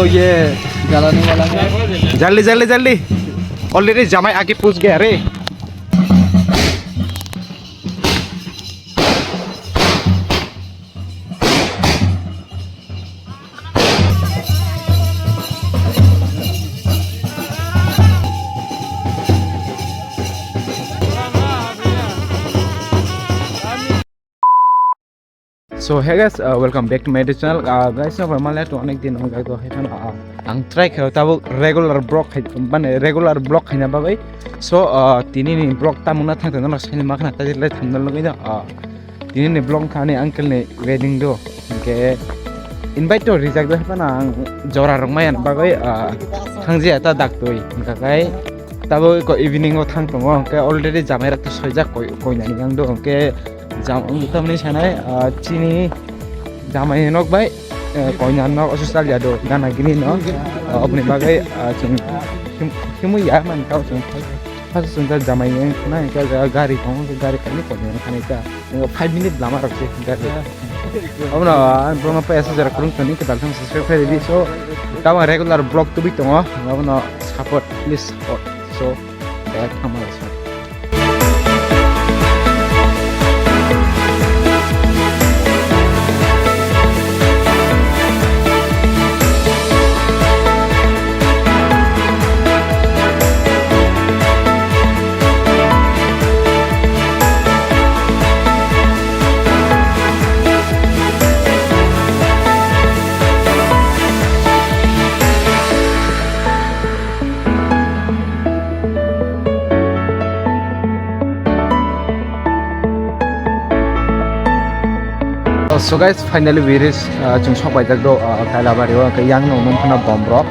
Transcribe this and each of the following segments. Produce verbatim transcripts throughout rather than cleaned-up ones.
ये जलाने वाला है। जल्दी, जल्दी, जल्दी। Already जमाई आके पूछ गया रे। So hey guys, uh, welcome back to my YouTube channel. Uh, guys, no, male to onek din ong gaito hai phano, uh, ang try khayo tabuk regular vlog khai, mane regular vlog khaina bagwi. So, uh, tini ni vlog tamungna thang thang no sai ma khna ta le thumbnail nugwi no, uh, tini ni vlog thani uncle ni wedding do. Hingke invite to rijak do hai phano ang jora rok maya bagwi, uh, thang jaya ta dak twi. Hingka kai tabuk ko evening o thang tongo, hingke already jamai rok to soijak koi, koinani yang do. Hingke Jam-, wng tamni sanai, ah, chini jamai nok bai, eh, koina nok oso chalya do, gana gini no. Ah, oboni bagwi, ah, chwng him-, himwi ya man tao chwng. First chwng ta jamai wng khna, hingke ja gari tongo, hingke gari kainwi koina wng khna ta. Wng five minute lama rok se gari. Abono, ah, ang bono payasa jora kwrwng toni, kwtal thang subscribe khai di. So, tabang regular vlog tubui tongo, abono support, please support. So, Direct thangma rasa. So guys, finally we reach, uh, chwng sok paijak do, uh, Kailabari o, hwnkhe yang no nung phano bomb rok.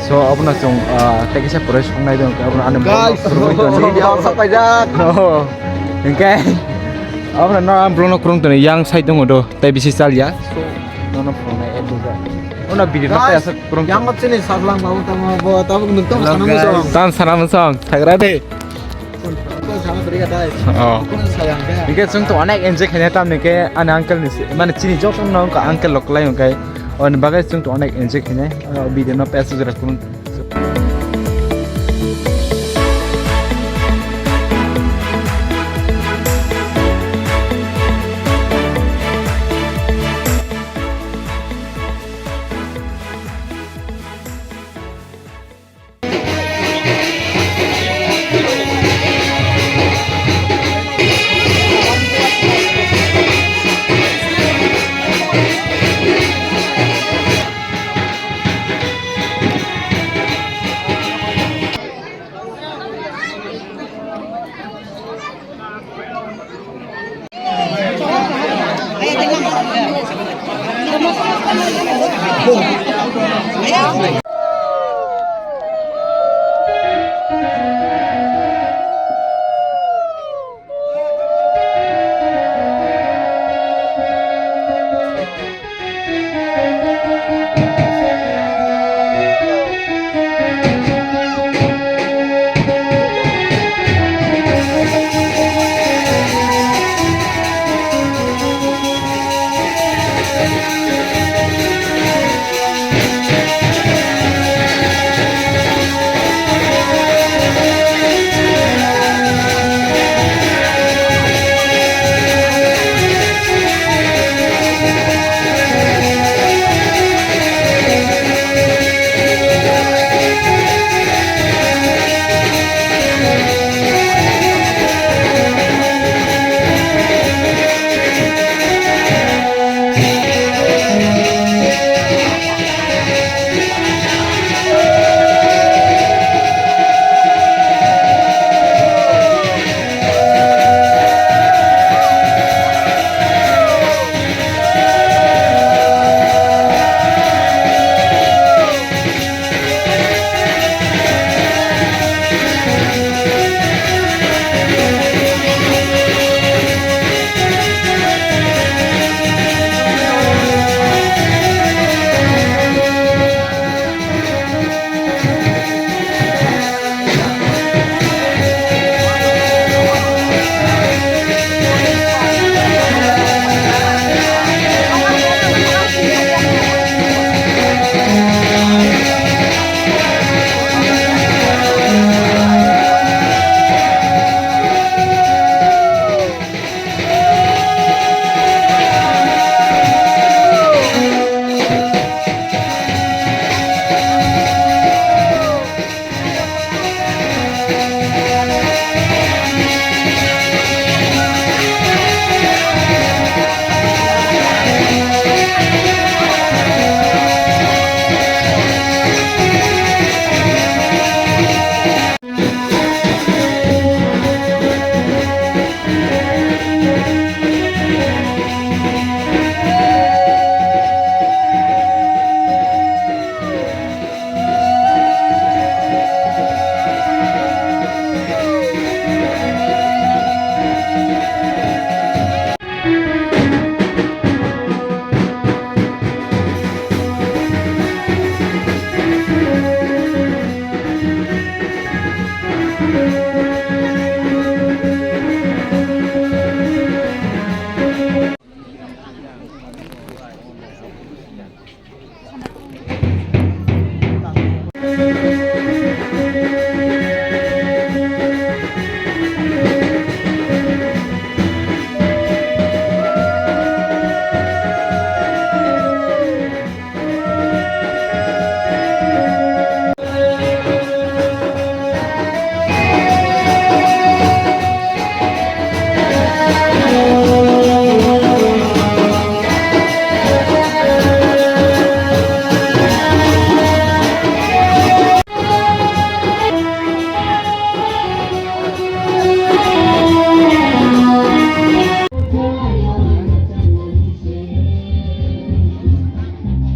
So abono chwng, uh, tei kisa pore songnai do, hwnkhe abono ani guys, bomb rok rwui toni. Yang sok paijak. Oh, hwnkhe abono no ang blono kwrwng toni, yang sai tongo do, tei bisi chalya. So nono phunuknai A to Z. Ono video no guys, kaya sa kwrwng yang toni. Chini saklang babu tamo bo, tamo nuk tamo. Hello sana guys. Musong. Tan sana musong, sagra de. Oh. Hingke chwng to onek enjoy khainai, tamni khe ani uncle ni se, mane chini joto no wngkha uncle rok kwlai hwnkhe, oni bagwi chwng to onek enjoy khainai, o video no pes jora kwrwng.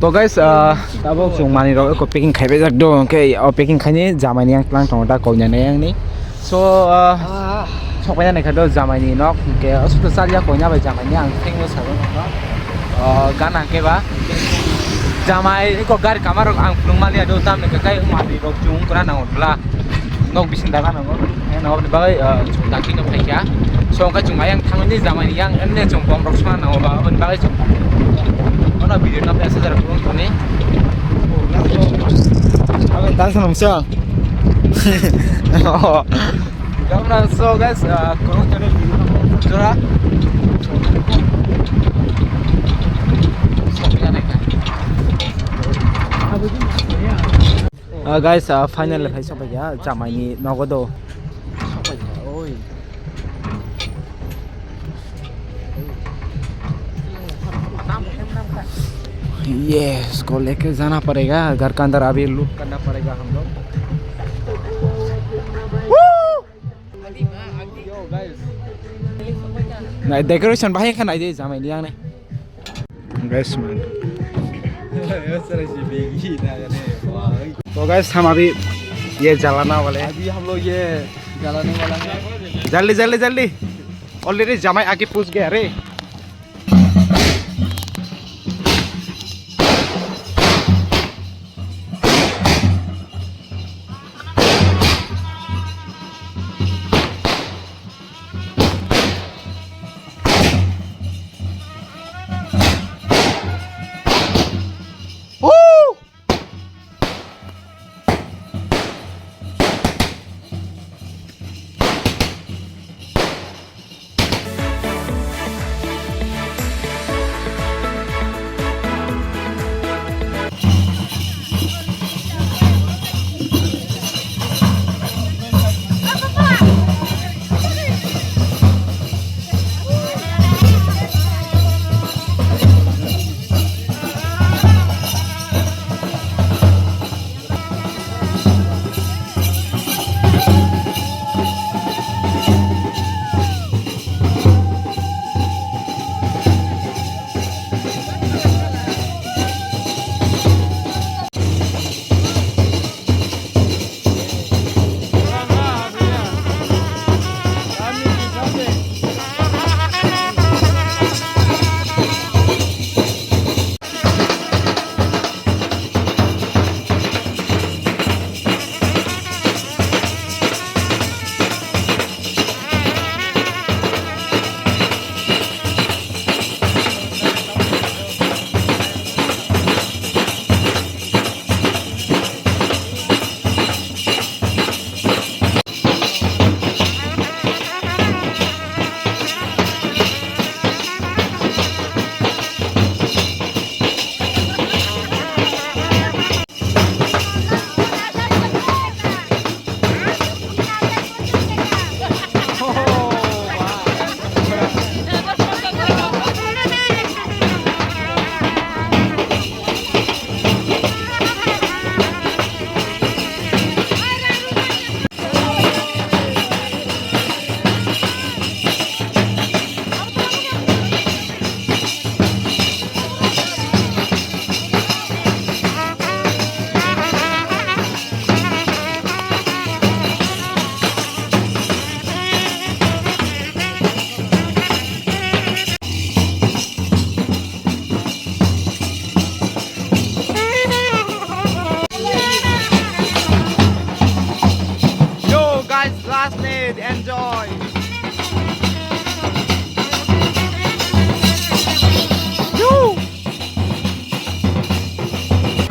To guys, ah, tabuk chwng manwi rok eko packing khaibai jak do, hwnkhe o packing khaini jamai ni yang tlang tongo da koinani yang ni. So, ah, sokpaina naikha do jamai ni nok, hwnkhe aswk to chaliya koina bai jamai ni ang thengno sabo nokno. Ah, gana hwnkhe ba jamai eko gari kama rok ang phunuk maliya do, tamni hwnkhe kai manwi rok chwng ungkra nango bla. Nok bising daga nango. Heno aboni bagwi, ah, chwng dakti no phaikha. So, hwnkhe chwng ayang thangwi ni jamani yang, emne chwng bomrok sona nango ba, aboni bagwi chwng dakti. Ono video no pesa jara kurung toni. Aboni tang sanam sa. Gamna so guys, ah, kurung toni video no jora. So, ya naikha. Ah, guys, ah, finally phai sokphaikha jamai ni nogo do. Yes, इसको लेके जाना पड़ेगा, घर का अंदर अभी लूट करना पड़ेगा हम लोग। Yo, guys. Nai decoration bahai kha nai de jamai ni ang nai. Guys, man. तो guys, हम अभी ये जलाना वाले हैं। अभी हम लोग ये जलाने वाला है। जल्दी, जल्दी, जल्दी। Already जमाई आके पूछ गया रे।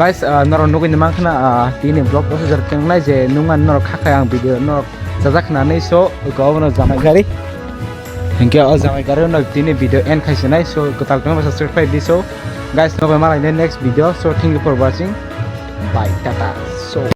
Guys, ah, norok nugwi ni mankha na, ah, tini vlog o sujak tengnai je nung ani norok kha khai ang video norok chajak khnani, so go no jamai gari. Thank you, o jamai gari no tini video end khai sinai, so kwtal kwma subscribe khai di, so guys, no bai malai next video, so thank you for watching, bye, tata.